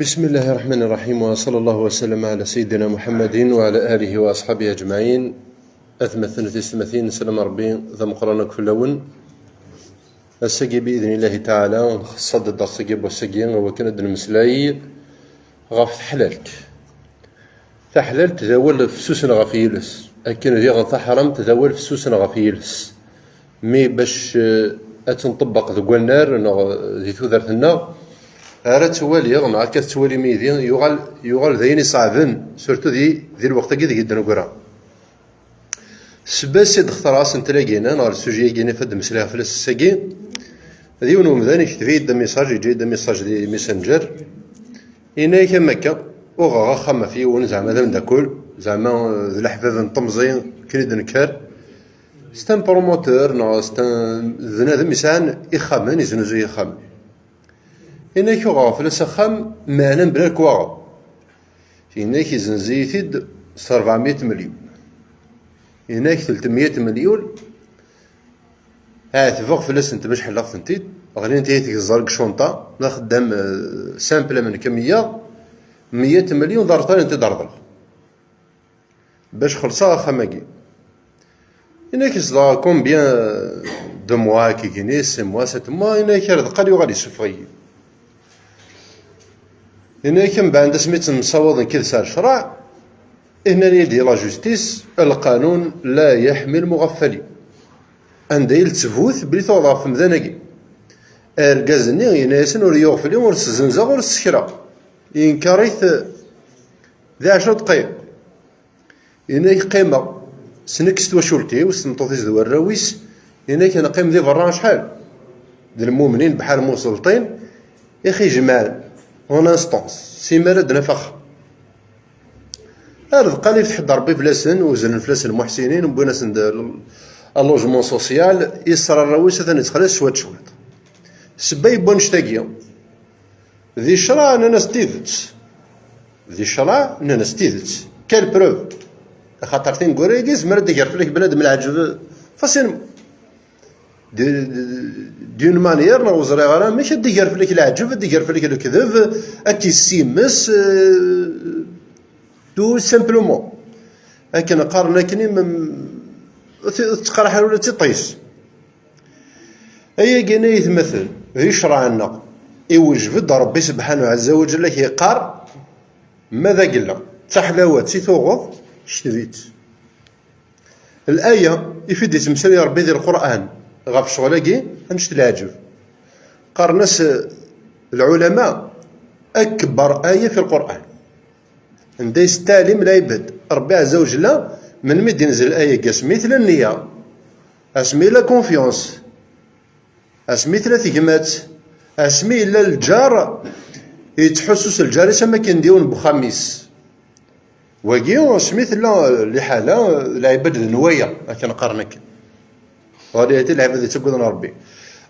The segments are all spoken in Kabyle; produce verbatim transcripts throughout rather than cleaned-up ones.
بسم الله الرحمن الرحيم، وصلى الله وسلم على سيدنا محمد وعلى آله وأصحابه أجمعين. Atmaten, tisetmatin, sslam n Ṛebbi d ameqqran akk fell-awen. Ass-agi, bi idnillahi taɛala, nxeṣṣ-d ddeqs-agi n wass-agi, i wakken ad d-nemmeslay ɣef teḥlalt. Taḥlalt d awal fessusen ɣef yiles, akken diɣen taḥramt d awal fessusen ɣef yiles. Mi bac, eh, ad tenṭebbeq deg wannar neɣ di tudert-nneɣ, ara ttwaliɣ neɣ akka tettwalim yid-i, yuɣal, yuɣal d ayen iṣeɛben, surtout di, di lweqt-agi deg i d-neggra. Sebba-s i d-xtareɣ asentel-agi-nni neɣ le sujet-agi-nni f ad d-mmeslayeɣ fell-as ass-agi, d yiwen n umdan ikteb-iyi-d amisaj, yeǧǧa-yi-d amisaj di Messenger, yenna-yak am akka, uɣeɣ axxam ɣef yiwen, zeɛma d ameddakel, zeɛma, eh, d leḥbab n temẓi, akken i d-nekker. C'est un promoteur, neɣ c'est un, d bnadem yesɛan ixxamen, yeznuzuy ixxamen. Yenna-k uɣeɣ fell-as axxam, meɛna mebla lekwaɣeḍ. Yenna-k izenz-iyi-t-id s ṛebɛemya melyun. Yenna-k telt mya melyun, ɛetbeɣ fell-asent bac ḥelleɣ-tent-id, ɣlint-iyi tgeẓẓal deg cunṭa, d axeddam, eh, simple am nekk am wiyaḍ, mya melyun d areṭṭal n t-id-reḍleɣ bac xellṣeɣ axxam-agi. Yenna-k zedɣeɣ combien de mois, akkigini, six mois, sept mois, yenna-k ar deqqal yuɣal yessufeɣ-iyi. Yenna-k mbeɛd asmi ttemsawaḍen kid s ar ccreɛ, nnan-iyi-d la justice, lqanun la yeḥmi lmuɣeffalin. Anda i yettbut belli tuɣeḍ ɣef umdan-agi? Argaz-nni yenna-yasen ur yuɣ fell-i, ur s-zzenzeɣ, ur s-sekreɣ. Yenker-it di ɛecra dqayeq. Yenna-k qqimeɣ s nekk s twacult-iw, s tmeṭṭut-is d warraw-is, yenna-k neqqim di berra acḥal? D lmumnin bḥal muselṭin i ɣ-ijemɛen en instance, simmal ad d-naf axxam. Ar deqqal ifteḥ-d Ṛebbi fell-asen, uzlen fell-asen lmuḥsinin, wwin-asen-d l-, logement social, yesser arraw-is atan yettxelliṣ cwiṭ cwiṭ. Ssebba yewwi annect-agi, di ccreɛ nnan-as tidet. Di ccreɛ nnan-as tidet. Quelle preuve? Axaṭer tineggura-agi yezmer ad d-iger fell-ak bnadem leɛǧeb facilement. D-, d-, d'une manière, neɣ ur ẓriɣ ara amek, ad d-iger fell-ak leɛǧeb, ad d-iger fell-ak lekdeb, ad k-yessimes, euh, tout simplement. Akken qqaren akken, im-, im-, ur t-, ur tettqerḥ ara ula d tiṭ-is. Ayagi-nni ay atmaten, di ccreɛ-nneɣ, iwejbed Ṛebbi subḥanahu ɛezza wa ǧell, ak-yeqqar, ma d agella, d taḥlawat i tuɣeḍ, kteb-itt. Laya i f-id-yettmeslay Ṛebbi di Lqur'an ɣef ccɣel-agi, annect leɛǧeb. Qqaren-as, eh, lɛulama, akbar aya fi Lqur'an. Anda yesteɛlim lɛibad. Ṛebbi ɛezza wa ǧella, melmi d-inzel aya-agi, asmi tella nniya, asmi yella confiance, asmi tella tegmat, asmi yella lǧar yettḥussu s lǧar-is am akken d yiwen n wexxam-is. Wagi, asmi tella liḥala, lɛibad d nnwaya, akken qqaren akken. Ɣaliyati lɛibad yettaggaden Ṛebbi.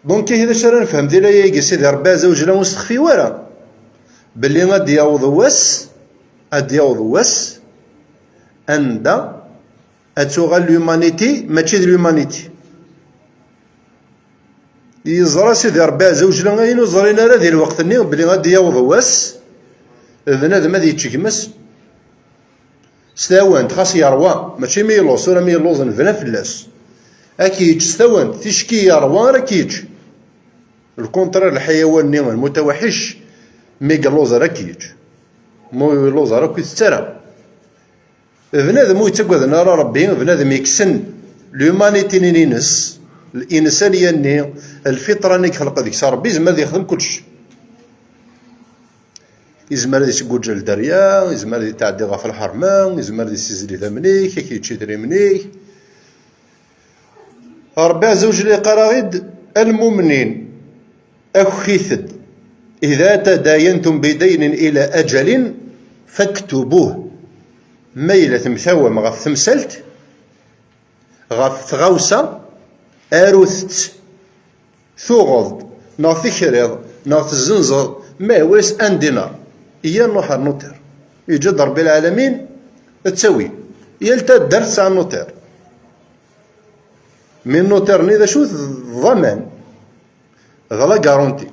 Donc, ihi d acu ara nefhem di laya-agi, Sidi Ṛebbi ɛezza wa ǧella ur s-texfi wara belli ad d-yaweḍ wass, ad d-yaweḍ wass anda ad tuɣal l'humanité mačči d l'humanité. Yeẓra Sidi Ṛebbi ɛezza wa ǧella ayen ur ẓrin ara di lweqt-nni, belli ad d-yaweḍ wass, bnadem ad yečč gma-s s tawant, xas yerwa, mačči mi yelluẓ, tura mi yelluẓ nebna fell-as. Ad k-yečč s tawant, ticki yerwa ara k-yečč. Le contraire, lḥayawan-nni, lmutawaḥic, mi yelluẓ ara k-yečč. Ma ur yelluẓ ara, ur k-itett ara. Bnadem ur yettaggaden ara Ṛebbi, bnadem yekksen l'humanité-nni-ines, l'insaniya-nni, lfitra-nni i yexleq deg-s Ṛebbi, yezmer ad yexdem kullec. Yezmer ad yesguǧǧ lderya, yezmer ad yetɛeddi ɣef lḥerma, yezmer ad yessizdi idammen-ik, ad k-yečč idrimen-ik. Ṛebbi ɛezza wa ǧella yeqqar-aɣ-id, a lmumnin, akit-d, إذا تداينتم بدين إلى أجل فاكتبوه. Ma yella temtawam ɣef temsalt, ɣef tɣawsa, arut-tt. Tuɣeḍ-d, neɣ tekriḍ, neɣ tezzenzeḍ, ma yewwa-yas un dinar, iyya nruḥ ar notaire. Yeǧǧa-d Ṛebbi lɛalamin, ad tawi. Yal taddart tesɛa notaire. Mi notaire-nni d acu-t? D ḍaman. D la garantie.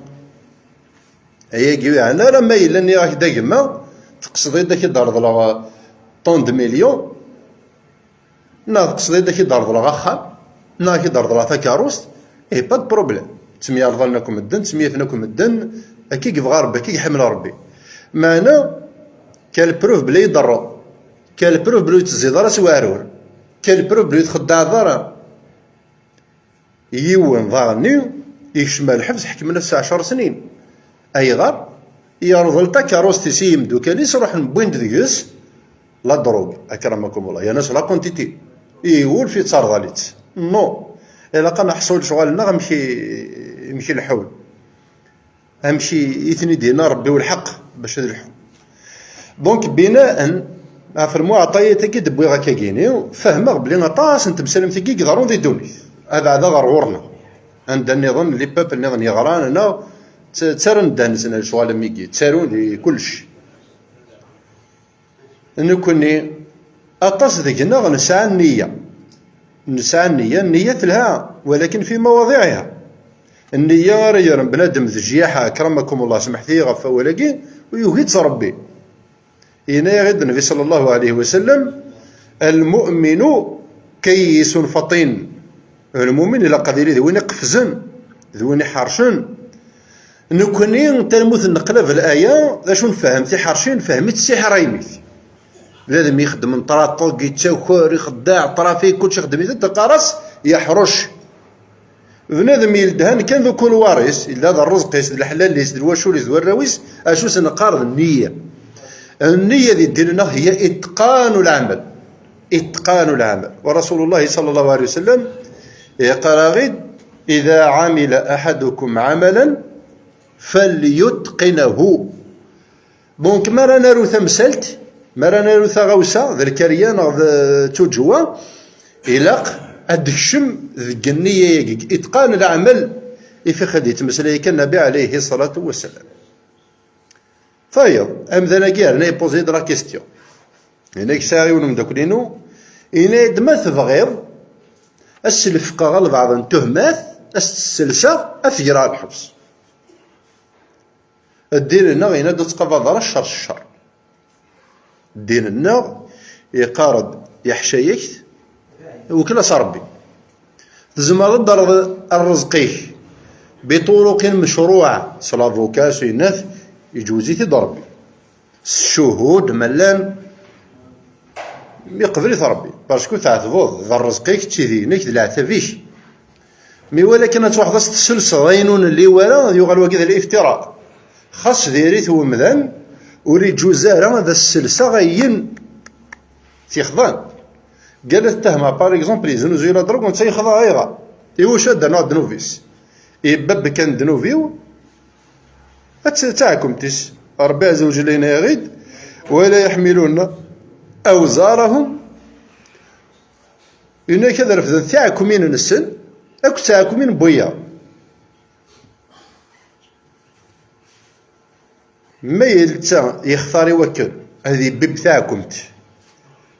Ayagi ur yeɛni ara ma yella nniɣ-ak-d a gma, teqsed-iyi-d ad k-id-reḍleɣ tant de millions, neɣ teqsed-iyi-d ad k-id-reḍleɣ axxam, neɣ ad k-id-reḍleɣ takeṛṛust, eh, pas de problème. Ttemyerḍalen akk medden, ttemyaten akk medden, akka i yebɣa Rebbi, akka i iḥemmel Rebbi. Meɛna, quelle preuve belli i d-terreḍ? Quelle preuve belli ur tetezziḍ ara s uɛrur? Quelle preuve belli ur txeddaɛeḍ ara? Yiwen daɣenni yekcem ar lḥebs, ḥekmen-as ɛecṛ snin. Ayɣer? Yerḍel takeṛṛust-is i yimeddukal-is, ruḥen wwin-d deg-s la drogue, akramakum Allah, yerna s la quantité. Iwulef yetterḍal-itt. Non. Ilaq ad neḥṣu lecɣal-nneɣ amek i, amek i leḥḥun. Amek i, i ten-id-yenna Rebbi u lḥeqq bac ad lḥun. Donc, bina'an ɣef lmuɛṭayat-agi d-wwiɣ akkagini, fehmeɣ belli aṭas n temsalimt-agi i iḍerrun di ddunit. Abeɛda ɣer ɣur-neɣ. Anda nniḍen, les peuples nniḍen yeɣran, neɣ tt-, ttarran ddehn-nsen ar lecɣal am wigi, ttarun di kullec. Nekkni, aṭas deg-neɣ nesɛa nniya. Nesɛa nniya, nniya telha, walakin fi mawaḍiɛiha. Nniya ara yerren bnadem d jjiḥa, akramakum Allah, smeḥt-iyi ɣef wawal-agi, u yugi-tt Rebbi. Yenna-yaɣ-id Nnbi sallallahu alayhi wa sallam, "Al-mu'minu kayyisun fatin." Lmumin ilaq ad yili d win iqefzen, d win iḥercen. Nekkni, talmut n leqlab laya, d acu nfehhem tiḥerci? Nfehhem-itt s tiḥraymit. Bnadem ixeddmen ṭraṭug, yettaker, ixeddeɛ, ṭrafik, kulci ixeddem-it, teqqar-as yeḥruc. Bnadem yeldhan kan d ukunwar-is, yella d rrezq-is, d leḥlal-is, d lwacul-is, d warraw-is, acu s-neqqar d nniya. Nniya di ddin-nneɣ hiya itqanu lɛamal. Itqanu lɛamal. Wa Rasulullah sallallahu alayhi wa sallam yeqqar-aɣ-id, "Idha amila ahadukum amalan, falyutqinhu." Donc, mi ara naru tamsalt, mi ara naru taɣawsa, d lkarya neɣ d tuǧwa, ilaq ad d-tekcem deg nniya-agi, itqan leɛmel, i f-, i ɣ-d-yettmeslay kan Nnbi alayhi ṣṣalatu wassalam. Tayeḍ, amdan-agi yerna yeppozi-d la question. Yenna-k sɛiɣ yiwen umeddakel-inu, yenna-yi-d ma tebɣiḍ ad s-lefqeɣ albaɛḍ n tuhmat, ad s-tt-sselseɣ, ad t-greɣ lḥebs. Ddin-nneɣ yenna-d ur tettqabaḍ ara ccer s ccer. Ddin-nneɣ yeqqar-d yeḥca-yak-t, wekkel-as Rebbi. Tzemreḍ ad d-terreḍ rrezq-ik biṭuruqin mecruɛa, s lavuka, s uyennat, yeǧwez-it-id Rebbi. S ccuhud, ma llan, yeqbel-it Rebbi. Parce que tɛetbeḍ, d rrezq-ik, d tidi-inek, d leɛtab-ik. Mi walakin ad truḥeḍ ad s-tesselseḍ ayen ur nelli wara, ad yuɣal wagi d liftira. Xas diri-t wemdan, ur iǧuz ara ad as-sselseɣ ayen t-yexḍan. Gala tettehma, par exemple, yeznuzuy la drogue, netta yexḍa, ayɣer? Iwacu ad d-rnuɣ ddnub-is? Ibbab kan ddnub-iw, ad t-, d taɛkumt-is. Rebbi Azza wa Jalla yenna-yaɣ-id, "Wala yeḥmiluna awzarahum." Yenna-k ad refden tiɛekkumin-nsen akked tɛekkumin n wiyaḍ. Ma yelta yextar i wakken ad ibibb taɛkumt,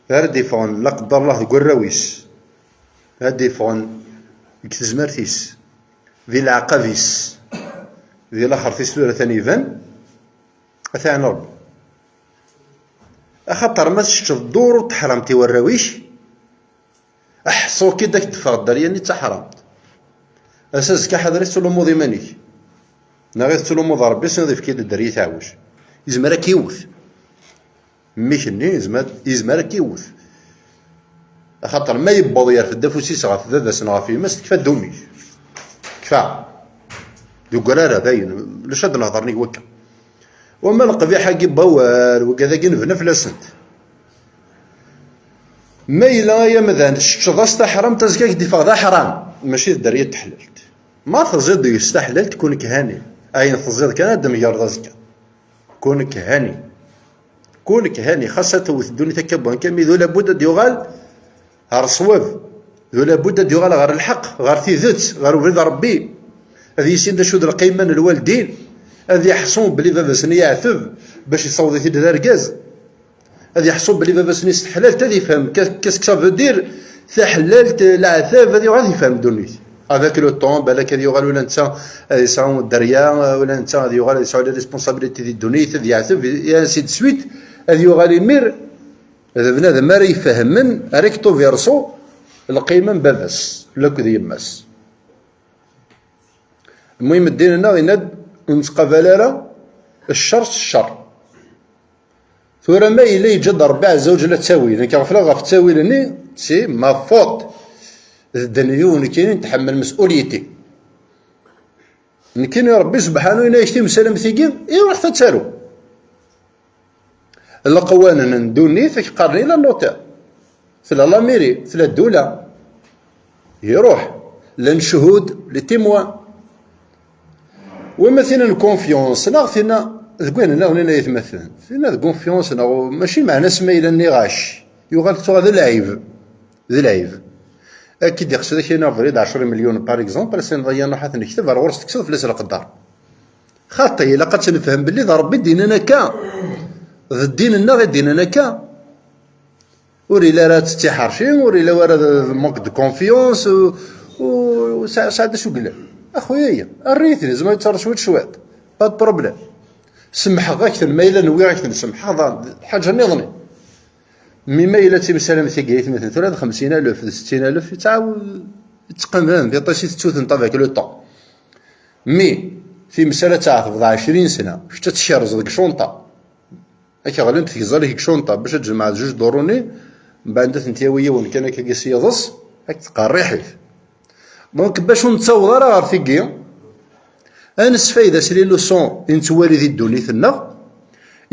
ara d-iffɣen, la qedder Allah, deg warraw-is, ara d-iffɣen deg tezmert-is, di leɛqab-is, di laxert-is tura atan iban, ad t-iɛen Rebbi. Axaṭer ma teččeḍ dduru n teḥramt i warraw-ik, aḥṣu-k-id ad k-d-teffeɣ dderya-nni d taḥramt. Ass azekka ḥader i tettulumuḍ iman-ik. Neɣ i tettulumuḍ Rebbi, sniḍ yefk-iyi-d dderya i teɛwec. Yezmer ad k-iwwet. Mmi-k-nni yezmer, yezmer ad k-iwwet. Axaṭer ma yewweḍ yerfed afus-is ɣef baba-s neɣ ɣef yemma-s, tekfa ddunit. Tekfa. Deg urar-a, dayen, ulac ad nehḍer nnig wakka. Wama leqbiḥ-agi n wawal, wigad-agi nebna fell-asent. Ma yella ay amdan teččeḍ-as taḥramt, azekka ad k-d-iffeɣ d aḥram, mačči d dderya n teḥlalt. Ma teẓẓiḍ deg-s taḥlalt, kun khani. Ayen teẓẓiḍ kan ad d-tmegreḍ azekka. Kun khani. Kun khani. Xas ad tewwet ddunit akka bwan kami, d ulabud ad d-yuɣal ɣer ṣṣwab. D ulabud ad d-yuɣal ɣer lḥeqq, ɣer tidet, ɣer ubrid n Rebbi. Ad yissin d acu d lqima n lwaldin. Ad yeḥṣu belli baba-s-nni yeɛteb bac yessaweḍ-it-id d argaz. Ad yeḥṣu belli baba-s-nni s teḥlalt, ad yefhem qu'est-ce que ça veut dire taḥlalt, leɛtab, ad yuɣal ad yefhem ddunit. Avec le temps, balak ad yuɣal ula netta ad yesɛu dderya, ula netta ad yuɣal ad yesɛu les responsabilités di ddunit, ad yeɛteb, et ainsi de suite. Ad yuɣal imir d bnadem ara ifehmen recto verso lqima n baba-s lakked yemma-s. Lmuhim, ddin-nneɣ yenna-d ur nettqabal ara ccer s ccer. Tura ma yella yeǧǧa-d Ṛebbi Ɛezza wa Ǧella ttawil, nekk ɣefleɣ ɣef ttawil-nni, c'est ma faute. D ddin yiwen nekkini nitḥemmel mes'uliyati. Nekkini Ṛebbi Sebḥanu yenna-yak timsal am tigi, i ruḥet ad taru. Leqwanen n ddunit ak qqaren ila notaire. Tella la mairie, tella ddula. Iruḥ. Llan cchuhud, les témoins. Wama tina n confiance, neɣ tina deg wayen nniḍen ay atmaten. Tina d confiance, neɣ mačči meɛna-s ma yella nniɣ-ak. Yuɣal tuɣal d lɛib. D lɛib. Ad k-id-iqsed ak-yini abrid ɛecra milyun, par exemple, ad s-tiniḍ aya, ruḥ ad t-nekteb, ar ɣur-s tekseḍ fell-as leqder. Xaṭi, ilaq ad tt-nefhem belli d Ṛebbi i d-yennan akka. D ddin-nneɣ i d-yennan akka. Ur yelli ara d tiḥerci, ur yelli ara d, d manque de confiance, u, u, u sɛa, sɛa d acu yellan. Axuya, err-it, nezmer ad terr cwiṭ cwiṭ. Pas de problème. Semmḥeɣ-ak-ten, ma yella nwiɣ-ak-ten, semmḥeɣ, d lḥaǧa nniḍen. Mi ma yella d timsal am tigi ay atmaten, tura d xemsin alef, d settin alef, yettɛawed, yettqam d anda iṭis i tettutent avec le temps. Mi timsal ad tɛetbeḍ ɛecrin sna, kečč ad tkerrzeḍ deg cunṭa. Ad k-ɣlint tgeẓẓal-ik deg cunṭa bac ad tjemɛeḍ juj duṛuni, mbeɛd ad tent-yawi yiwen kan akka s yiḍes, ad k-tqerriḥit. Donc, bac ur nettaweḍ ara ɣer tigi, ad nesfayda s les leçons i nettwali di ddunit-nneɣ,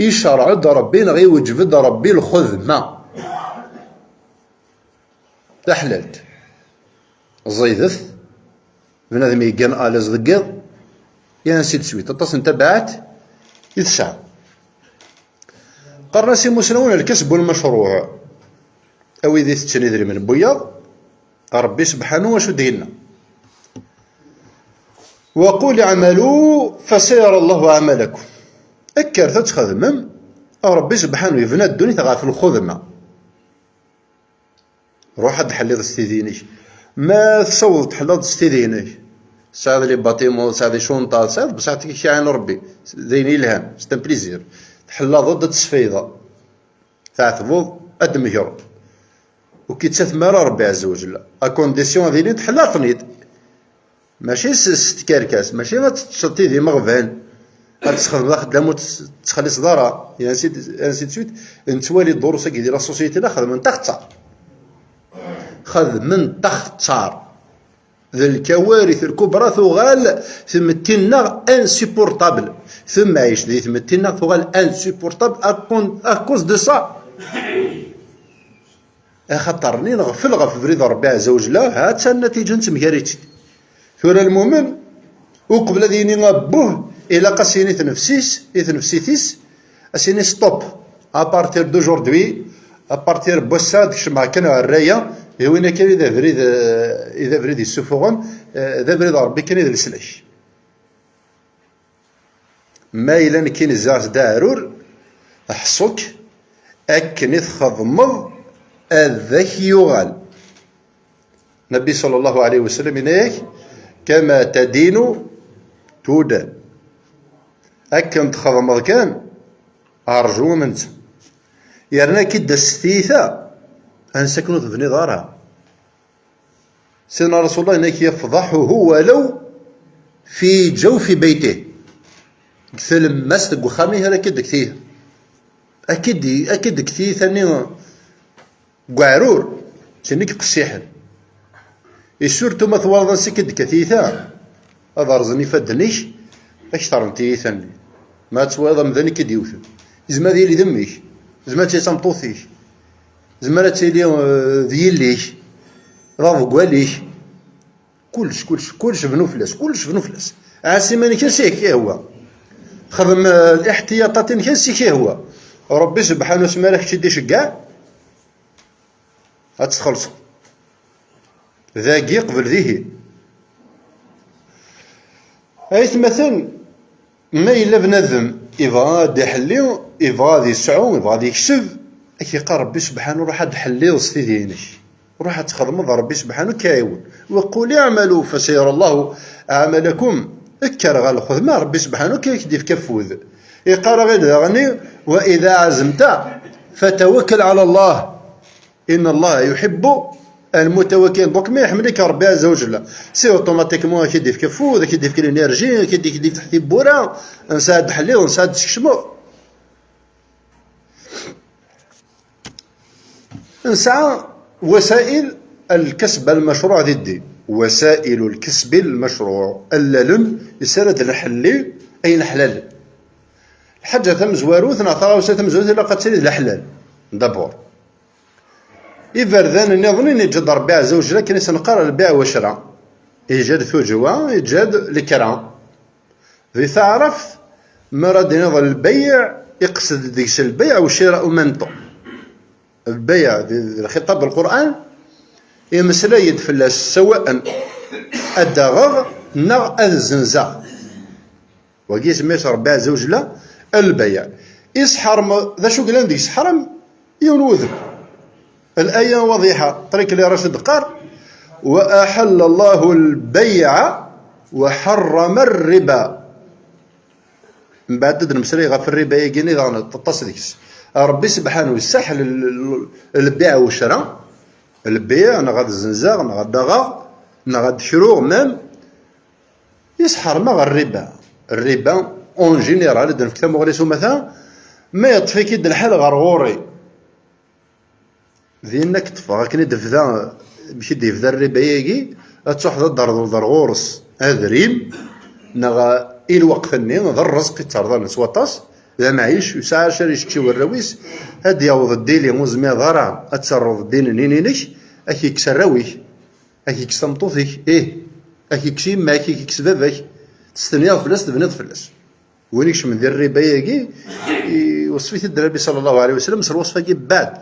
icerreɛ-d Ṛebbi neɣ iweǧǧeb-d Ṛebbi lxedma taḥlalt, ẓidet, bnadem yeggan à l'aise deg yiḍ, et ainsi de suite. Aṭas n tabaɛat i tesɛa. Qqaren-as imusnawen lkasb wal macruɛ. A wid itetten idrimen n wiyaḍ, Ṛebbi Sebḥanu acu d-yenna? وقل اعملوا فسيرى الله عملكم. Kkret ad txedmem, Ṛebbi Sebḥanu yebna ddunit ɣef lxedma. Ruḥ ad d-tḥelliḍ s tidi-inek. Ma tessawḍeḍ tḥelleḍ s tidi-inek, tesɛiḍ les bâtiments, tesɛiḍ icunṭa, tesɛiḍ, bṣaḥ ad k-iɛin Ṛebbi, d ayen yelhan, c'est un plaisir. Tḥellaḍ-d ad tesfaydeḍ, tɛetbeḍ, ad d-tmegreḍ. Ur k-ittatem ara Ṛebbi Ɛezza wa Ǧella. À condition ad ilin tḥellaḍ-ten-id. Mačči s, s tkerkas, mačči ad teččeḍ tidi imeɣban, ad tesxedmeḍ axeddam ur tt-, tettxelliṣeḍ ara, et ainsi de, ainsi de suite. Nettwali ddurus-agi di la société la xedmen taxeṭṭar. Xedmen taxeṭṭar. D lkawarit lkubra, tuɣal tmetti-nneɣ insupportable. Temɛict di tmetti-nneɣ tuɣal insupportable à con-, à cause de ça. Axaṭer-nni nɣeffel ɣef ubrid n Ṛebbi Ɛezza wa Ǧella, ha-tt-an natija nettemgar-itt-id. Tura lmumen, uqbel ad yini abbuh, ilaq ad s-yini i tnefsit, i tnefsit-is, ad s-yini stop. À partir d'aujourd'hui, à partir n wass-a, ad kecmeɣ kan ɣer rray-a, d win akka i d abrid, eh, i d abrid yessufuɣen, eh, d abrid n Ṛebbi kan i d leslak. Ma yella nekkini zziɣ-as-d aɛrur, ḥṣu-k akken i txedmeḍ ad ak-yuɣal. Nnbi ṣalla Llahu ɛalayhi wa sallam yenna-yak: "Kama tadinu tudan." Akken txedmeḍ kan, rǧu am netta. Yerna ad k-id-tas s tiyita, ansi akken ur tebniḍ ara. Sidna Rasulullah yenna-k: "Yefḍaḥuhu walaw fi jawfi baytih." Deg tlemmast deg uxxam-ik ara k-id-deg tiyita. Ad k-id-, ad k-id-deg tiyita-nni deg uɛrur, d tin i iqessiḥen. Et surtout ma twalaḍ ansi k-id-tekka tiyita, ad rẓen ifadden-ik akter n tiyita-nni. Ma ad twalaḍ amdan i k-id-yewten, yezmer ad yili d mmi-k, yezmer ad tili d tameṭṭut-ik, yezmer ad tili, eh, d yelli-k, d aḍeggal-ik. Kullec, kullec, kullec bnu fell-as, kullec bnu fell-as. Ɛass iman-ik ansi k-ihwa. Xdem, eh, liḥtiyaṭatin-ik ansi k-ihwa. Ṛebbi sebḥanu asmi ara kečč-id-iceggeɛ, ad tt-txellṣeḍ. Dagi qbel dihin. Aytmaten, ma yella bnadem ibɣa ad iḥelli, ibɣa ad yesɛu, ibɣa ad yekseb, ad k-iqqar Ṛebbi sebḥanu: "Ruḥ ad d-ḥelliḍ s tidi-inek." Ruḥ ad txedmeḍ, Ṛebbi subḥanu ad k-iɛiwen. وقل اعملوا فسيرى الله عملكم. Kker ɣer lxedma, Ṛebbi subḥanu ad k-yefk afud. Iqqar-aɣ-id daɣen: وإذا عزمت فتوكل على الله إن الله يحب المتوكلين. Donc ma iḥemmel-ik Ṛebbi ɛezza wa jella, c'est automatiquement ad k-id-yefk afud, ad k-id-yefk l'énergie, ad k-id-yefk tiwwura, nesɛa ad d-ḥelliḍ, nesɛa ad d-skecmeḍ. Nesɛa وسائل الكسب المشروع di ddin. وسائل الكسب المشروع. Allalen i s ara d-nḥelli ayen ḥlalen. Lḥaǧa tamezwarut neɣ taɣawsa tamezwarut ilaq ad tili d leḥlal. D'abord. Iberdan nniḍen i neǧǧa-d Ṛebbi ɛezza wa jalla, akken i s-neqqar lbiɛ wa ccra. Yeǧǧa-d tuǧwa, yeǧǧa-d lekra. Di taɛrabt, mi ara d-iniḍ lbeyɛ, iqsed deg-s lbeyɛ u ccira en même temps. Lbeyɛ, di, di lxiṭab n Lqur'an, imeslay-d fell-as, sawaء ad d-aɣeɣ neɣ ad zzenzeɣ. Wagi isemma-yas Ṛebbi ɛezza wa jella lbeyɛ. Isḥerm, d acu yellan deg-s ḥram? Yiwen wudem. Al-aya waḍiḥa, très claire, acu d-teqqar: وأحل الله البيع وحرم الربا. Mbeɛd ad d-nemmeslay ɣef rriba-agi-nni daɣen, teṭṭes deg-s. Ṛebbi sebḥanu yessaḥel l-, l-, lbiɛ u ccra, lbiɛ, neɣ ad zzenzeɣ, neɣ ad d-aɣeɣ, neɣ ad d-kruɣ même, yesḥerm-aɣ rriba. Rriba, en général, ad d-nefk tamuɣli s umata, ma yeṭṭef-ik-id lḥal ɣer ɣur-i. Dinna k-ṭṭfeɣ, akken i d-tebda, amek i d-yebda rriba-agi, ad truḥeḍ ad d-terḍleḍ ar ɣur-s adrim, neɣ i lweqt-nni, d rrezq i tterḍalen s waṭas, d amɛic, ur yesɛi ara acu ara yečč i warraw-is, ad d-yaweḍ ddili, ur tezmireḍ ara ad terreḍ ddin-nni-inek, ad k-yekkes arraw-ik, ad k-yekkes tameṭṭut-ik, ih, ad k-yekkes yemma-k, ad k-yekkes baba-k, testenyaḍ fell-as, tebniḍ fell-as. Win ikecmen di rriba-agi, iweṣṣef-it-id Nnbi ṣalla Llahu ɛalayhi wa sallam s lweṣf-agi mbeɛd.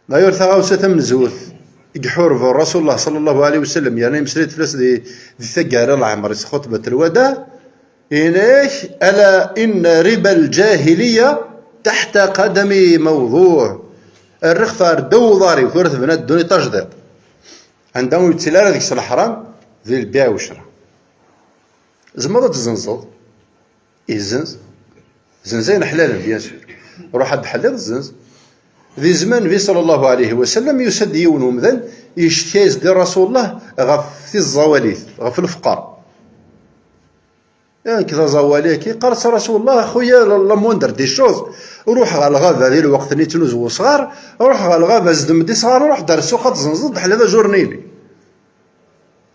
D'ailleurs, taɣawsa tamenzut i iḥureb Rasulullah ṣalla Llahu ɛalayhi wa sallam, yerna yemmeslay-d fell-as di, di taggara n leɛmer-is, xutbat lwada, yenna-ak: ألا إن ربا الجاهلية تحت قدمي موضوع. Rrixef ar ddaw uḍar-iw, tura tebna ddunit tajdiṭ. Anda ur yettili ara deg-s leḥram, di lbiɛ u ccra. Tzemreḍ ad tezzenzeḍ. Izzenz. Zenz ayen ḥlalen, bien sûr. Ruḥ ad d-ḥelliḍ, zenz. Di zzman Nnbi ṣalla Llahu ɛalayhi wa sallam, yusa-d yiwen umdan, yecetki-as-d i Rasulullah ɣef tiẓẓawalit, ɣef lefqer. Nekk d aẓawali-agi, yeqqar-as Rasulullah: "Axuya, la, la moindre des choses, ruḥ ɣer lɣaba di lweqt-nni yettnuzu usɣar, ruḥ ɣer lɣaba, zdem-d isɣaren, ruḥ-d ar ssuq ad tzenzeḍ, d ḥlal ajour-nni-inek."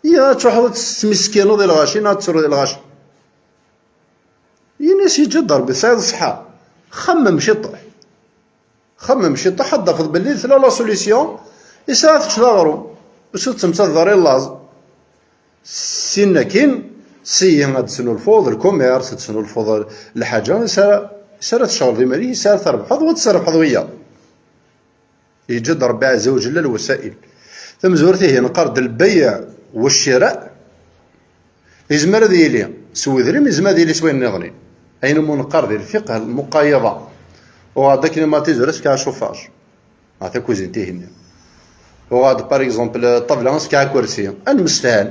Ya, ad truḥeḍ ad tettmiskineḍ i lɣaci, neɣ ad tettruḍ i lɣaci. Ini-as: "Yeǧǧa-d Ṛebbi, tesɛiḍ ṣṣeḥḥa. Xemmem ciṭuḥ. Xemmem ciṭuḥ, ad d-tafeḍ belli tella la solution, is ara teččeḍ aɣrum. Ur s-tettemtadeḍ ara i llaẓ." Sin akin, syin ad tesnulfuḍ lkumirs, ad tesnulfuḍ lḥaǧa, is ara, is ara tecɣleḍ iman-ik, is ara trebḥeḍ, wa ad tesrebḥeḍ wiyaḍ. Yeǧǧa-d Ṛebbi ɛezza wa jella lwasa'il. Tamezwarut ihi neqqar-d lbeyɛ wa ccira. Yezmer ad yili s wedrim, yezmer ad yili s wayen nniḍen. Ayen umi neqqar di lfiqh lmuqayada. Uɣeɣ-d akken imatizer, ad s-fkeɣ acufaj. Neɣ takuzint ihi-nni. Uɣeɣ-d, par exemple, ṭṭabla, ad s-fkeɣ akersi. Ad nemsefham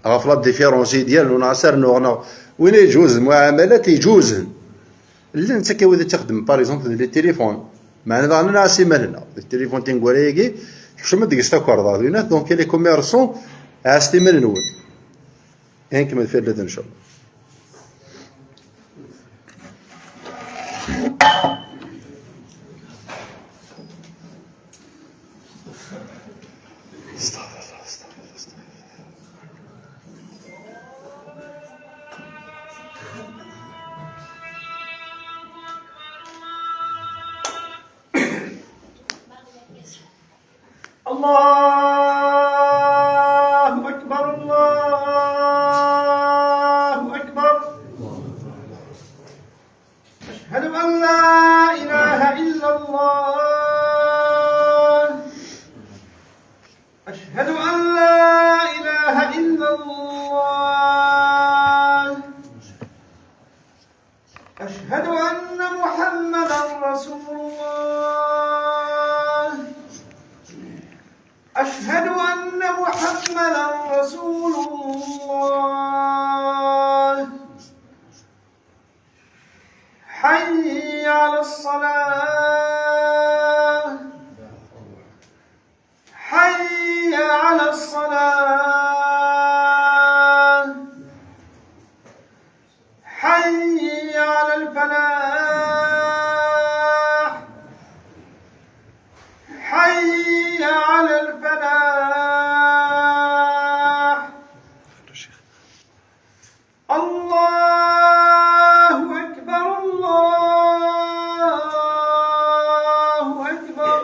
ɣef la différence i d-yernu, neɣ ad s-rnuɣ, neɣ win iǧuzen, muɛamalat iǧuzen. Llan ttakka wid i tt-ixeddmen, par exemple, di les téléphones. Meɛna daɣen ad nɛass iman-nneɣ. Di téléphone tineggura-agi, tekcem-d deg-s takerḍa. Dinat, donc, les commerçants, ɛasset iman-nwen. Ad nkemmel fell-as, inchallah. الله أكبر، الله أكبر. أشهد أن لا إله إلا الله. أشهد أن لا إله إلا الله. أشهد أن محمدا رسول الله. أشهد أن محمدا رسول الله. حي على الصلاة. حي على الصلاة. حي على الفلاح. حي على الفلاح. الله أكبر، الله أكبر.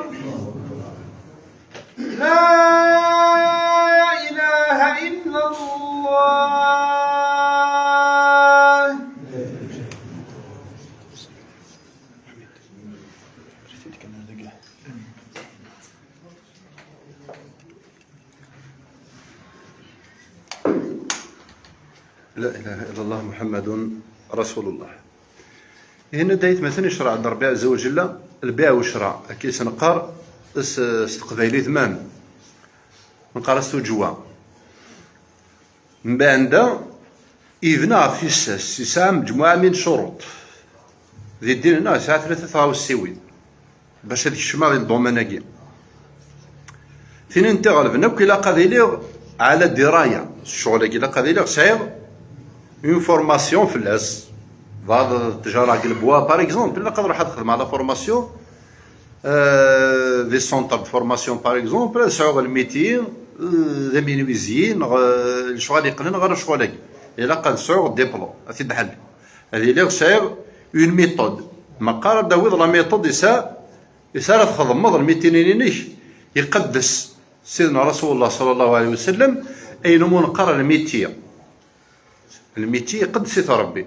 لا إله إلا الله. La ilaha illallah Muḥemmadun Rasulullah. Ihi, anda ay t-, مثلا, yecreɛ-d Ṛebbi ɛezza wa jalla lbiɛ u ccra, akka i s-neqqar s, s teqbaylit, même neqqar-as tuǧwa. Mbeɛda, yebna ɣef tissas, yesɛa mejmuɛa min ccuruṭ. Di ddin-nneɣ yesɛa tlata tɣawsiwin bac ad kecmeɣ di ddumane-agi. Tin n tiɣelben akk ilaq ad iliɣ ɛla diraya s ccɣel-agi, ilaq ad iliɣ sɛiɣ une formation fell-as. Bɛḍ ttjaṛa deg lebwa, par exemple, ilaq ad ruḥeɣ ad xedmeɣ la formation, euh, di centre de formation, par exemple, ad sɛuɣ lmiti, euh, d amenuisier, neɣ, euh, lecɣal yeqqnen ɣer lecɣal-agi. Ilaq ad sɛuɣ diplôme, ad t-id-ḥelli. Ad iliɣ sɛiɣ une méthode. Meqqar ad d-tawiḍ la méthode i s-, i s ara txedmeḍ lmiti-nni-inek, iqeddes Sidna Rasulullah sallallahu alayhi wa sallam ayen umi neqqar lmiti. Lmiti iqeddes-it Ṛebbi.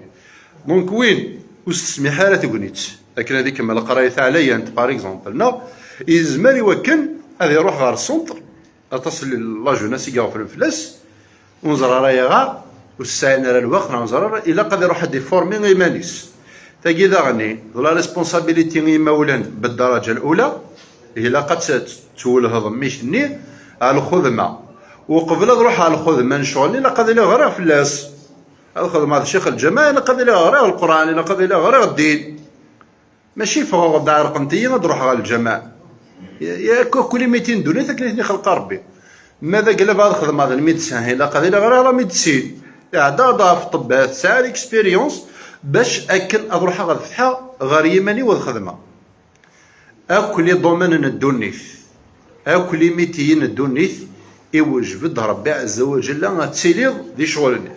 Donc, win ur s-tesmiḥ ara tegnit, akken ad ikemmel leqraya taɛlayant, par exemple, neɣ yezmer i wakken ad iruḥ ɣer centre. Aṭas n la jeunesse i iɣeflen fell-as, ur neẓri ara ayɣer, ur sɛin ara lweqt, neɣ ur neẓri ara, ilaq ad iruḥ ad iformi iman-is. Tagi daɣen d la responsabilité n yimawlan bdaraǧa lula, ilaq ad tt-, twellheḍ mmi-k-nni ar lxedma. Uqbel ad ruḥeɣ ar lxedma n ccɣel, ilaq ad iliɣ ɣriɣ fell-as. Ad xedmeɣ d ccix lǧamaɛ, ilaq ad iliɣ ɣriɣ Lqurɛan, ilaq ad iliɣ ɣriɣ ddin. Mačči ffɣeɣ-d ɛerqent-iyi ad ruḥeɣ ɣer lǧamaɛ. Ya-, yakk akk limitin n ddunit akken i ten-ixleq Ṛebbi. Ma d aglab ad xedmeɣ d lmidsin, ilaq ad iliɣ ɣriɣ la médecine. Iɛedda-ɣ-d ɣef ṭṭebbat, tesɛa l'expérience bac akken ad ruḥeɣ ad fetḥeɣ ɣer yiman-iw ad xedmeɣ. Akk les domaines n ddunit, akk limitiyen n ddunit, iwejbed Ṛebbi ɛezza wa jalla ad tiliḍ di ccɣel-nni.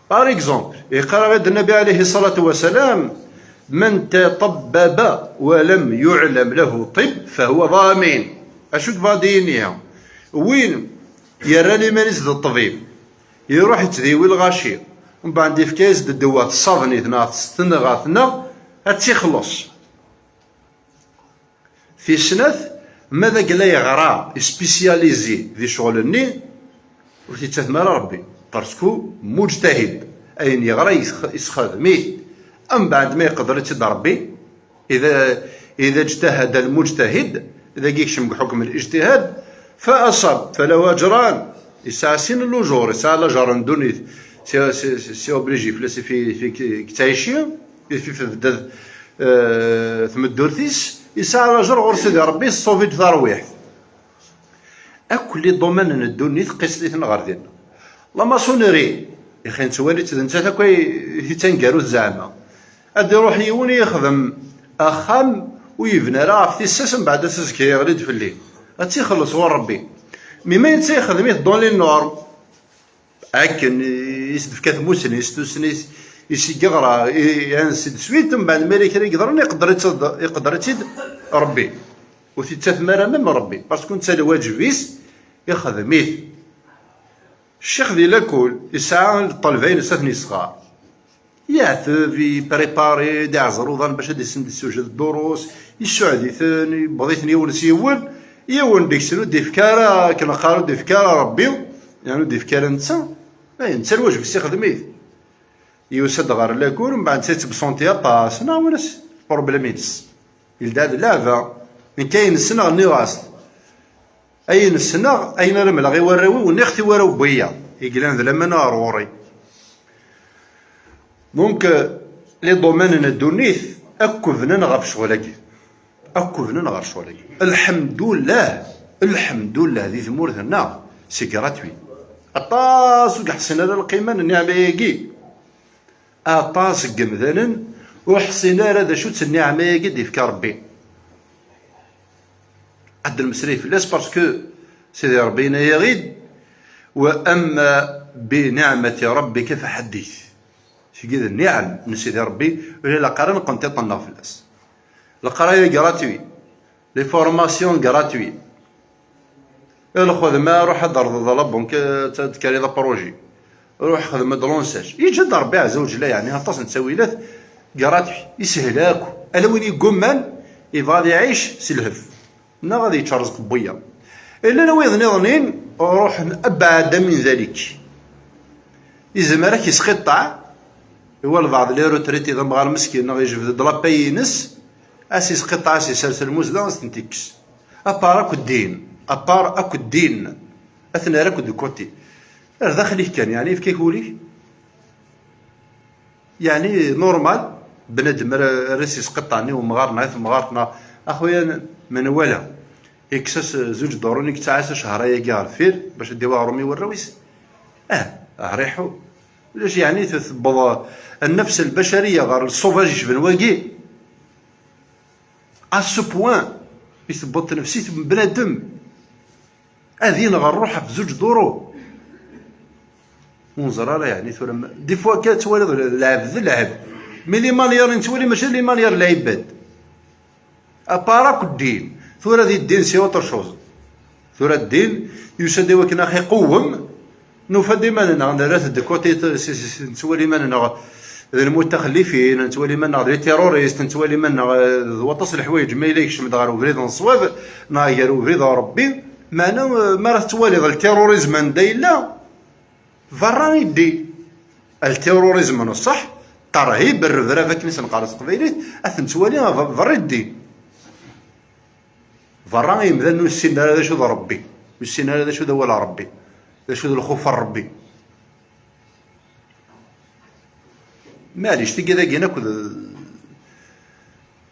Par exemple, iqqar-aɣ-d Nnabi ɛalayhi ṣṣalatu wa ssalam: من تطبب ولم يعلم له طب فهو ضامن. Acu i yebɣa ad d-yini? Win yerran iman-is d ṭṭbib, iruḥ yettdiwi lɣaci, mbeɛd yefka-yas-d ddwa, tessaḍen-it neɣ testenɣa-t neɣ ad tt-ixelleṣ. Tis snat, ma d agla yeɣra, spécialisé di ccɣel-nni, ur t-ittatem ara Ṛebbi, parce que mujtahid, ayen yeɣra yesx-, yesxedm-it, mbeɛd ma iqedder-itt-id Ṛebbi, إذا، إذا اجتهد المجتهد, dagi yekcem deg ḥukm الاجتهاد, فأصاب فله أجران, yesɛa sin n lujur, yesɛa lajer n ddunit, si, si, si, si obligé fell-as i fi, fi, yettɛici, i fi tebded, eh, tmeddurt-is, yesɛa lajer ɣur Sidi Ṛebbi, yessufid tarwiḥt. Akk les domaines n ddunit qisset-iten ɣer din. La maçonnerie, ixi nettwali-tt d nettat akk ay, i d taneggarut zeɛma. Ad iruḥ yiwen yexdem axxam ur yebni ara ɣef tissas, mbeɛd ass azekka yeɣli-d fell-i. Ad tt-ixelleṣ ɣur Ṛebbi. Mi ma netta yexdem-it dans les normes, akken i s-d-tefka tmussni, s tusni, i s-yeɣra, i, ainsi de suite, mbeɛd ma yella kra yeḍran, iqedder-itt-id, iqedder-itt-id Ṛebbi. Ur t-ittatem ara même Ṛebbi, parce que netta lwaǧeb-is ixdem-it. Ccix di lakul, yesɛa ṭṭalba-ines ad ten-yesɣer. Yeɛteb, yepprépari-d iɛeẓruḍan bac ad isend ssujed ddurus, yessuɛed-iten, yewweḍ-iten yiwen s yiwen, yiwen deg-sen ur d-ifki ara, akken qqar, ur d-ifki ara Ṛebbi, yeɛni ur d-ifki ara netta, ay, netta lwaǧeb-is ixdem-it. Yusa-d ɣer lakul, mbeɛd netta yettebṣunti aṭas, neɣ wala s problème-ines. Yeldi-d leɛba, nekk ayen ssneɣ nniɣ-as-t. Ayen ssneɣ, ayen ara mleɣ i warraw-iw, nniɣ-t i warraw n wiyaḍ i yellan d laman ɣer ɣur-i. Donc, euh, les domaines n ddunit akk bnan ɣef ccɣel-agi. Akk bnan ɣer ccɣel-agi. Lḥemdullah, lḥemdullah, di tmurt-nneɣ, c'est gratuit. Aṭas ur yeḥsin ara lqima n nniɛma-agi. Aṭas n yemdanen ur ḥsin ara d acu-tt nniɛma-agi d-yefka Rebbi. Ad d-nemmeslay fell-as parce que Sidi Rebbi yenna-yaɣ-id: "Wa amma bi ni'mati rabbika fa haddith." Tigi d nniɛam n Sidi Rebbi, ur ilaq ara nqenṭiṭ-nneɣ fell-as. Leqraya gratuit, les formations gratuit. Lxedma, ruḥ ad d-terḍeḍ la banque, ad d-tkariḍ apṛuji. Ruḥ xdem-d l'enseigne. Yeǧǧa-d Rebbi Ɛezza wa Ǧella, yeɛni aṭas n ttawilat gratuit. Yeshel akk. Ala win yeggumman, yebɣa ad iɛic s lhef, neɣ ad yečč rrezq n wiyaḍ. Llan wiyaḍ nniḍen, ruḥen abɛada min dalik. Yezmer ad k-isqiṭṭeɛ, i walbeɛḍ les retraités d amɣar meskin, neɣ yejbed-d la paye-ines, ad s-isqiṭṭeɛ, ad s-isers lmuzda, ad s-tent-ikkes. Apar akk ddin, apar akk ddin, ad ten-err akk de côté. Ar daxel-ik kan, yeɛni yefka-k wul-ik. Yeɛni normal, bnadem ara, ara s-isqiṭṭɛen i umɣar neɣ i temɣart neɣ, a xuya, menwala, yekkes-as zuǧ duṛun i yettaɛas acehṛ-ayagi ɣer deffir, bac ad d-yawi aɣrum i warraw-is. Ah, hriḥu. Ulac, yeɛni, t-, tewweḍ nnefs lbacariya ɣer ṣṣuvage yecben wagi. À ce point i tewweḍ tnefsit n bnadem. Ad ineɣ ṛṛuḥ ɣef zuǧ duṛu. Ur neẓri ara, yeɛni, tura ma, des fois kan twaliḍ lɛebd d lɛebd. Mais les manières i nettwali mačči d les manières n lɛibad. Apar akk ddin. Tura di ddin c'est autre chose. Tura ddin yusa-d i wakken ax iqewwem, nufa-d iman-nneɣ, nerra-t de côté, t-, s-, s-, s-, nettwali iman-nneɣ d lmutaxellifin, nettwali iman-nneɣ d les terroristes, nettwali iman-nneɣ, eh, d waṭas n leḥwayeǧ ma yella yekcem-d ɣer ubrid n ṣṣwab, neɣ gar ubrid n Rebbi. Meɛna, eh, mi ara tettwaliḍ le terrorisme anda yella, berra i ddin. Le terrorisme n ṣṣeḥ, terhib, rrebrab akken i s-neqqar s teqbaylit, ad t-nettwali ber-, berra i ddin. Berra i yemdanen ur ssinen ara d acu d Rebbi, ur ssinen ara d acu d awal n Rebbi, d acu d lxuf n Rebbi. Maɛlic, tigi dagi akk d,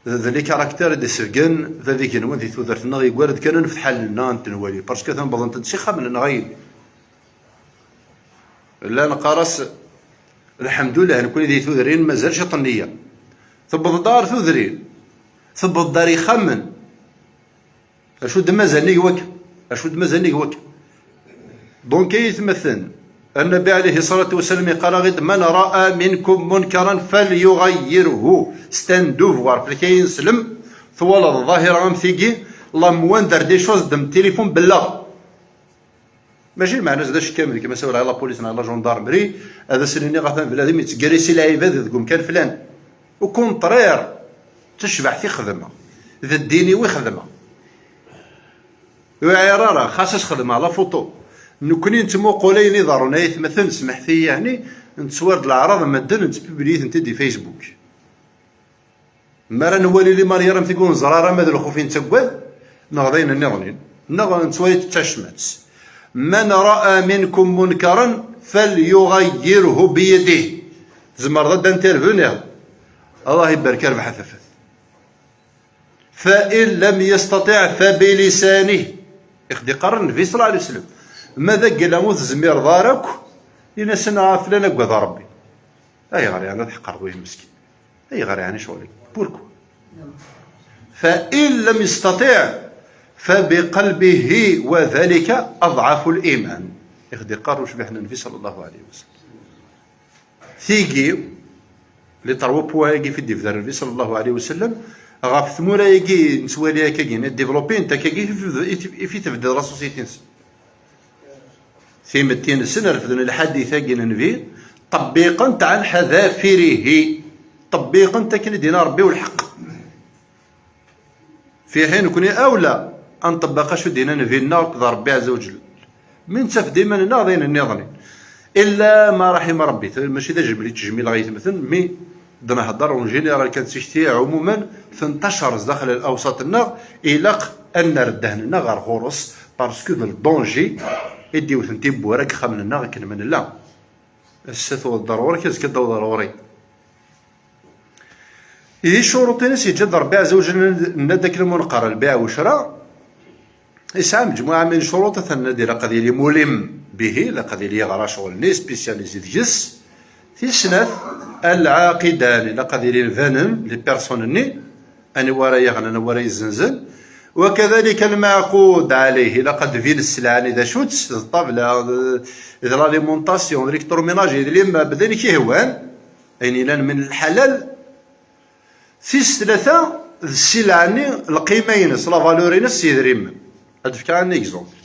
d, d les caractères i d-isebgen bab igenwan di tudert-nneɣ, yeggar-d kan ad nefteḥ allen-nneɣ ad tent-nwali, parce que atan wwḍent-d s ixxamen-nneɣ a yelli. Llan qqar-as: "Lḥemdullah, nekkni di tudrin mazal ciṭ nniya." Tewweḍ-d ɣer tudrin, tewweḍ-d ɣer yixxamen. Acu d-mazal nnig wakka? Acu d-mazal nnig wakka? Donc, ay atmaten, Nnbi ɛlihi ṣṣalatu wassalam iqqar-aɣ-id: "Man ra'a minkum munkaran falyughayyirhu." C'est un devoir. Fell-ak ay ineslem, twalaḍ ḍahira am tigi, la moindre des choses, ddem tilifun belleɣ. Mačči lmeɛna-s d acekkamel, kma sawleɣ i la police neɣ la gendarmerie, ad asen-iniɣ: "Atan bnadem yettgerrisi lɛibad deg umkan flan." Au contraire, d tacbaḥt i xedmeɣ, d ddin-iw i xedmeɣ. Ur iɛir ara, xas as xedmeɣ la photo. Nekkni nettmuqul ayen iḍerrun, ay atmaten, smeḥt-iyi, yeɛni, nettwar-d leɛraḍ n medden, nettpubliyi-tent-id di Facebook. Mi ara nwali les manières am tigi ur neẓri ara ma d lxuf i nettaggad, neɣ d ayen nniḍen, neɣ nettwali-t d tacmat. "Man ra'a minkum munkaran falyughayyirhu biyadih." Tzemreḍ ad d-interveniḍ. Allah ibarek, a Rabaḥ a tafat. "Fa in lam yastati' fa bilisanih." I ɣ-d-iqqar Nnbi ṣalla Llahu ɛalayhi wa sallam. Ma d agla ur tezmireḍ ara akk, in-asen ɣef lan agad Rebbi. Ayɣer yeɛni ad tḥeqreḍ wihin meskin? Ayɣer yeɛni ccɣel-agi? Pourquoi? "Fa in lam yastati' fa biqalbihi wa dhalika ad'afu l-iman." I ɣ-d-iqqar ucbiḥ n Nnbi ṣalla Llahu ɛalayhi wa sallam. Tigi, les trois points-agi i d-yebder Nnbi ṣalla Llahu ɛalayhi wa sallam, ɣef tmura-agi nettwali akkagi, i développé-nt akkagi, i fi tebded la société-nsen. Timetti-nsen refden lḥadit-agi n Nnbi, ṭebbiqen-t ɛan ḥadafirihi, ṭebbiqen-t akken i d-yenna Rebbi u lḥeqq. Fi ḥin nekkni awla ad nṭebbeq acu d-yenna Nnbi-nneɣ akked Rebbi ɛezza wa ǧell. Mi nettaf-d iman-nneɣ d ayen nniḍen. Illa ma raḥima Rebbi, mačči d ajmel i ttjemmileɣ i yetmeten, mi d-nehder en général kan d tikti ɛumuman tenṭacer zdaxel lawṣaṭ-nneɣ, ilaq ad nerr ddehn-nneɣ ɣer ɣur-s, Parce que d ldanger i d-iwten tiwwura deg yexxamen-nneɣ akken ma nella. Ass-a tuɣeḍ-d ɣur-k, azekka ad d-taweḍ ɣur-i. Ihi ccuruṭ-ines yeǧǧa-d Ṛebbi Ɛezza wa Jell, nenna-d akken ma neqqar lbiɛ u ccra, yesɛa mejmuɛa min ccuruṭ, atan ad ilaq ad yili mulim bihi, ilaq ad yili yeɣra ccɣel-nni, spécialisé deg-s. Tis snat, al-ɛaqidan, ilaq ad ilin banen, les personnes-nni, anwa ara yeɣnen, anwa ara yezzenzen. Wa kadalika al-maɛqud ɛalayh, ilaq ad d-tbin sselɛa-nni d acu-tt, d ṭṭabla, d, d l'alimentation, d l'électroménager, d les meubles, d ayen i k-ihwan, ayen yellan min lḥalal. Tis tlata, d sselɛa-nni, lqima-ines, la valeur-ines s yedrimen. Ad d-fkeɣ un exemple.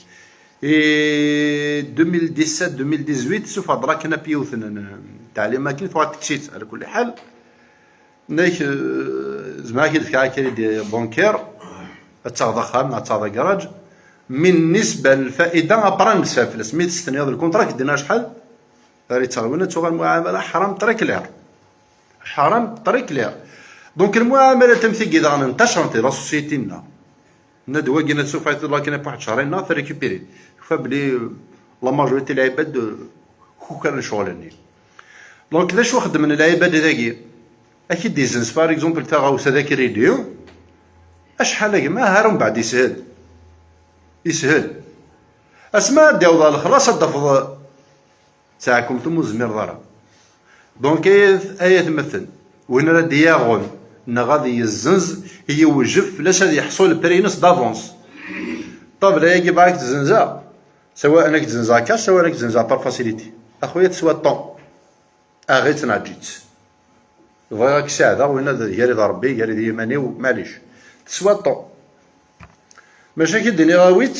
I deux mille dix-sept, deux mille dix-huit, sufeɣ-d la canapé yiwet n, n, n teɛlima akken tuɣal tekkes-itt, ɛla kulli ḥal. Nek, eh, zemreɣ ad k-id-fkeɣ crédit bancaire, ad taɣeḍ axxam, ad taɣeḍ agaṛaj. Mi nnisba n lfaida, après nesɛa fell-as. Mi testenyaḍ lkuntra, k-ddin acḥal? Ar yettaɣ win ad tuɣal muɛamala ḥram très clair. Ḥram très clair. Donc lmuɛamalat am tigi daɣen n tachanti, la société-nneɣ. Nna-d wagi ad tsufayeḍ lakin ɣef waḥed cehrin neɣ ad t-récupérer. Tufa belli la majorité n lɛibad, euh, kukran ccɣel-nni. Donc d acu xeddmen lɛibad dagi? Ad k-id-izzenz par exemple taɣawsa d akridi, acḥal a gma, har umbeɛd yeshel. Yeshel. Asma ad d-yaweḍ ɣer lexlaṣ ad d-tafeḍ d taɛkumt ur tezmireḍ ara. Donc ay at-, ay atmaten, win ara d-yaɣen neɣ ad yezzenz, yewjeb fell-as ad yeḥṣu le prix-ines d'avance. Ṭṭabla-agi bɣa ad k-tt-zzenzeɣ, sawa ad k-tt-zzenzeɣ cash, sawa ad k-tt-zzenzeɣ par facilité. A xuya teswa ṭṭan. Aɣ-itt neɛǧ-itt. Bɣiɣ ad k-saɛdeɣ, winna d gar-i d Ṛebbi, gar-i d yiman-iw, maɛlic. Teswa ṭṭan. Maca ad k-id-iniɣ awi-tt,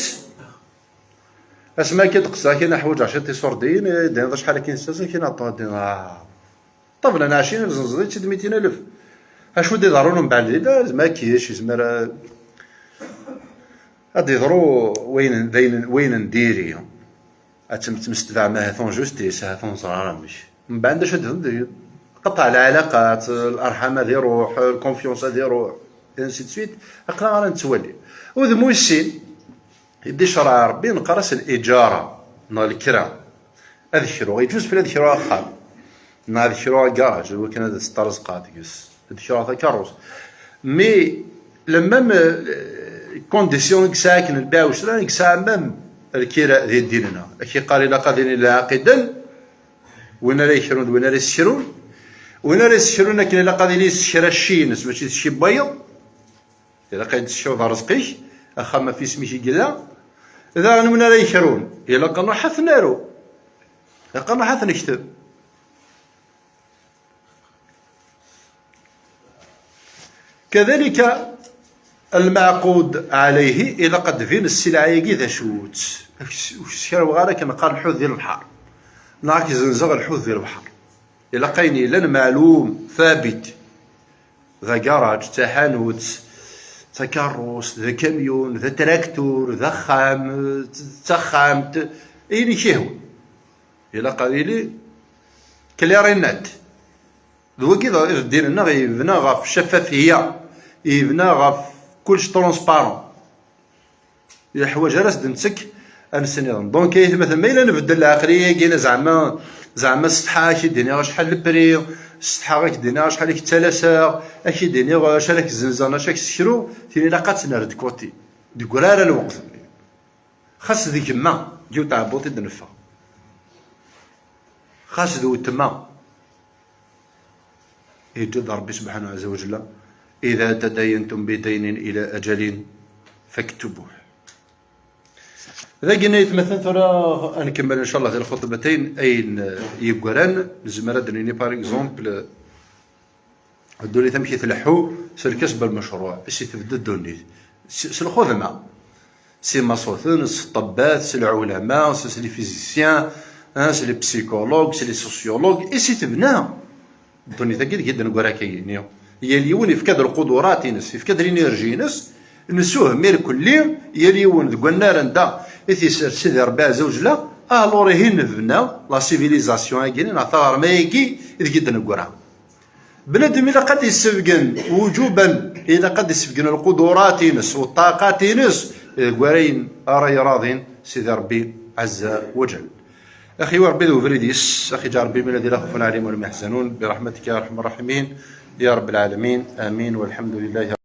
asmi akka d-qesdeɣ kan ḥwaǧeɣ ciṭ iṣurdiyen, eh, d-tiniḍ acḥal akin ssasen, kan aṭṭan, d-tiniḍ, ah. Ṭṭabla n ɛecrin ad zenẓeḍ-itt-id mitin alef. Acu d-iḍerrun umbeɛd di dar, zma kic, yezmer a-, ad d-iḍru wayen, d ayen, wayen n diri. Ad tem-, temsetbeɛem ahat en justice, ahat ur neẓri ara amek. Mbeɛd acu ad d-, qeṭɛen lɛalaqat, l'arḥam ad iruḥ, la confiance ad iruḥ, et ainsi de suite, aql-aɣ ara nettwali. Udem wis sin, i d-icreɛ Ṛebbi, neqqar-as l'iǧara, neɣ lekra. Ad kruɣ, iǧuz fell-i ad kruɣ axxam, neɣ ad kruɣ agaṛaj, iwakken ad sṭerẓqeɣ deg-s, ad kruɣ takeṛṛust. Mais la même, euh, condition i yesɛa akken lbiɛ u ccra, i yesɛa même lkira di ddin-nneɣ. Ad k-iqqar ilaq ad ilin lɛaqiden, win ara yekrun d win ara yessekrun. Win ara yessekrun akken ilaq ad yili yessekra cci-ines, mačči d cci n wayeḍ. Ilaq ad d-tessekruḍ ṛṛezq-ik, axxam ɣef yisem-ik i yella. Daɣen win ara yekrun, ilaq ad nruḥ ad t-naru. Ilaq ad nruḥ ad t-nekteb. Kadalika, lmeɛqud ɛalayhi, ilaq ad d-tbin ssilɛa-agi d acu-tt. Ur k-ssekraweɣ ara akken neqqar lḥut di lebḥer. Neɣ ad k-zzenzeɣ lḥut di lebḥer. Ilaq ayen yellan meɛlum, thabit. D agaṛaj, d taḥanut, d takeṛṛust, d akamyun, d atraktur, d axxam, d taxxamt, ayen i k-ihwan. Ilaq ad yili clair et net. D wagi i d ddin-nneɣ, yebna ɣef cafafiyya, yebna ɣef kullec transparent. Yeḥwaǧ ara s-d-nettekk ad nesniḍen. Donc, ay atmaten, ma yella nbeddel lɛeqliya-agi, zeɛma, zeɛma ssetḥa ad k-id-iniɣ acḥal lepri, ssetḥa ad k-d-iniɣ acḥal i k-ttalaseɣ, ad k-id-iniɣ acḥal ad k-zzenzeɣ, acḥal ad k-ssekruɣ, tin ilaq ad tt-nerr de côté. Deg urar n lweqt-nni. Xas d gma, d yiwet tɛebbuḍt i d-neffeɣ. Xas d weltma. Yeǧǧa-d Ṛebbi subḥanahu ɛazza wa jalla: إذا تداينتم بدين إلى أجل فاكتبوه. Dagi ay atmaten, tura ad nkemmel ncallah di lxuṭbatayn ayen, eh, yeggran. Nezmer ad d-nini par exemple, eh, ddunit amek i tleḥḥu s lkasb lmecruɛ, s i tebda ddunit, s, s lxedma. S imaṣuten, s ṭṭebbat, s lɛulama, s, s les physiciens, hein, s les psychologues, s les sociologues, i si tebna ddunit-agi deg i d-neggra akka-yini. Yal yiwen yefka-d lqudurat-ines, yefka-d l'énergie-ines, nessuhem irkelli, yal yiwen deg wannar anda i t-yesser Sidi Ṛebbi Ɛezza wa Jella, alors ihi nebna la civilisation-agi neɣ taɣerma-agi deg i d-neggra. Bnadem ilaq ad d-yessebgen wujuban, ilaq ad d-yessebgen lqudurat-ines u ṭṭaqat-ines deg wayen ara yraḍin Sidi Ṛebbi ɛezza wa jall. Axi wa Ṛebbi d ubrid-is, axi ǧa Ṛebbi min ladhi la xawfun ɛalayhim wa la hum yaḥzanun, bi raḥmatika ya arḥam ṛṛaḥimin, ya Ṛebb lɛalamin, amin, walḥamdu lillahi.